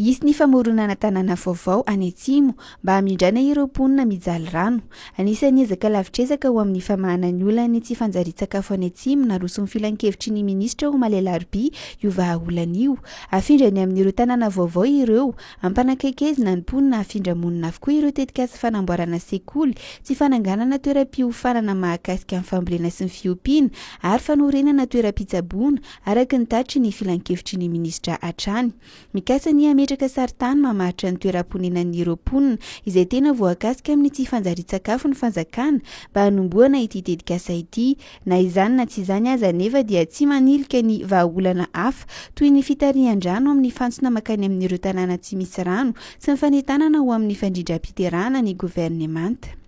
Hisy ny famoronana tanàna vaovao any atsimo mba hamindrana ireo mponina mijaly rano. Anisan'ny ezaka lavitr'ezaka ho amin'ny famahana ny olan'ny tsy fanjarian-tsakafo any atsimo naroson'ny filankevitry ny minisitra omaly alarobia io vahaolana io. Afindra any amin'ireo tanàna vaovao ireo. Ampanakaikezina ny mponina hafindra monina avokoa ireo tetikasa fanamboarana sekoly sy fananganana toeram-piofanana mahakasika ny fambolena sy ny fiompiana ary fanorenana toeram-pitsaboana araka ny tatitry ny filankevitry ny minisitra hatrany. Mikasa ny hametraka sarintany mamaritra ny toeram-ponenan'ireo mponina izay tena voakasika amin'ny tsy fanjarian-tsakafo ny fanjakana mba hanombohana ity tetikasa ity. Na izany na tsy izany aza anefa dia tsy manilika ny vahaolana hafa toy ny fitarihan-drano amin'ny fantsona mankany amin'ireo tanàna tsy misy rano sy ny fanentanana ho amin'ny fandrindram-piterahana ny governemanta.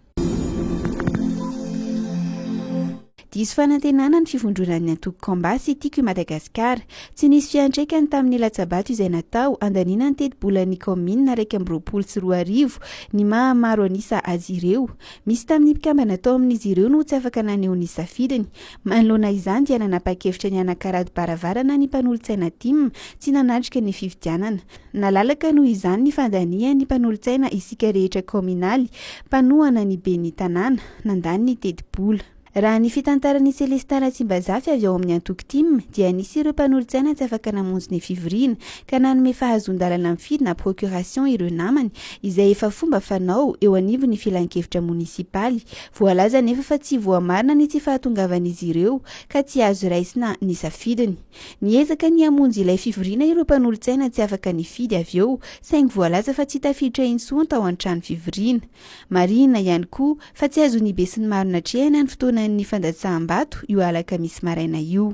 Diso fanantenana ny fivondronan'ny antoko Combat sy Tiako i Madagasikara. Tsy nisy fiantraikany tamin'ny latsa-bato izay natao handaniana ny tetibolan'ny kaominina 2021 ny maha maro an'isa azy ireo. Misy tamin'ny mpikambana tao amin'izy ireo no tsy afaka naneho ny safidiny. Manoloana izany dia nanapa-kevitra ny hanakarato-baravarana ny mpanolotsaina tim tsy nanatrika ny fifidianana. Nalalaka noho izany ny fandanian'ny mpanolotsaina isika rehetra kaominaly mpanohana ny ben'ny tanàna, nandany ny tetibola. Raha ny fitantaran'i Celestin Ratsimbazafy avy ao amin'ny antoko tim dia nisy ireo mpanolotsaina tsy afaka namonjy ny fivoriana ka nanome fahazoan-dalana mifidy na procuration ireo namany izay efa fomba fanao eo anivon'ny filankevitra monisipaly. Voalaza anefa fa tsy voamarina ny tsy fahatongavan'izy ireo ka tsy azo raisina ny safidiny. Niezaka ny hamonjy ilay fivoriana ireo mpanolotsaina tsy afaka nifidy avy eo, saingy voalaza fa tsy tafiditra intsony tao an-trano fivoriana. Marihina ihany koa fa tsy azon'ny besinimaro natrehina ny fotoanan'ny fandatsaham-bato io alakamisy maraina io.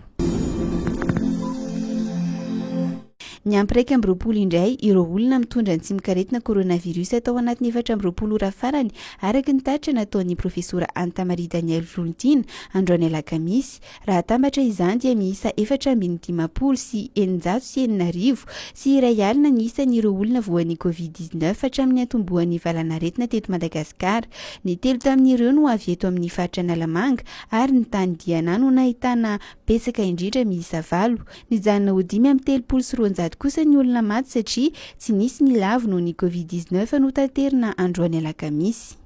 Niampy 21 indray ireo olona mitondra ny tsimokaretina coronavirus tao anatin'ny 24 ora farany, araka ny tatitra nataon'ny Profesora Anta Marie Danielle Volontiana androany alakamisy. Raha atambatra izany dia miisa 6064 61 ny isan'ireo olona voan'ny Covid 19 hatramin'ny niantombohan'ny valanaretina teto Madagasikara. Ny telo tamin'ireo no avy eto amin'ny faritra Analamanga ary ny tany Diana no nahitana betsaka indrindra miisa valo. Nijanona ho 235 kosa ny olona maty satria tsy nisy ny lavo noho ny Covid 19 notaterina androany alakamisy.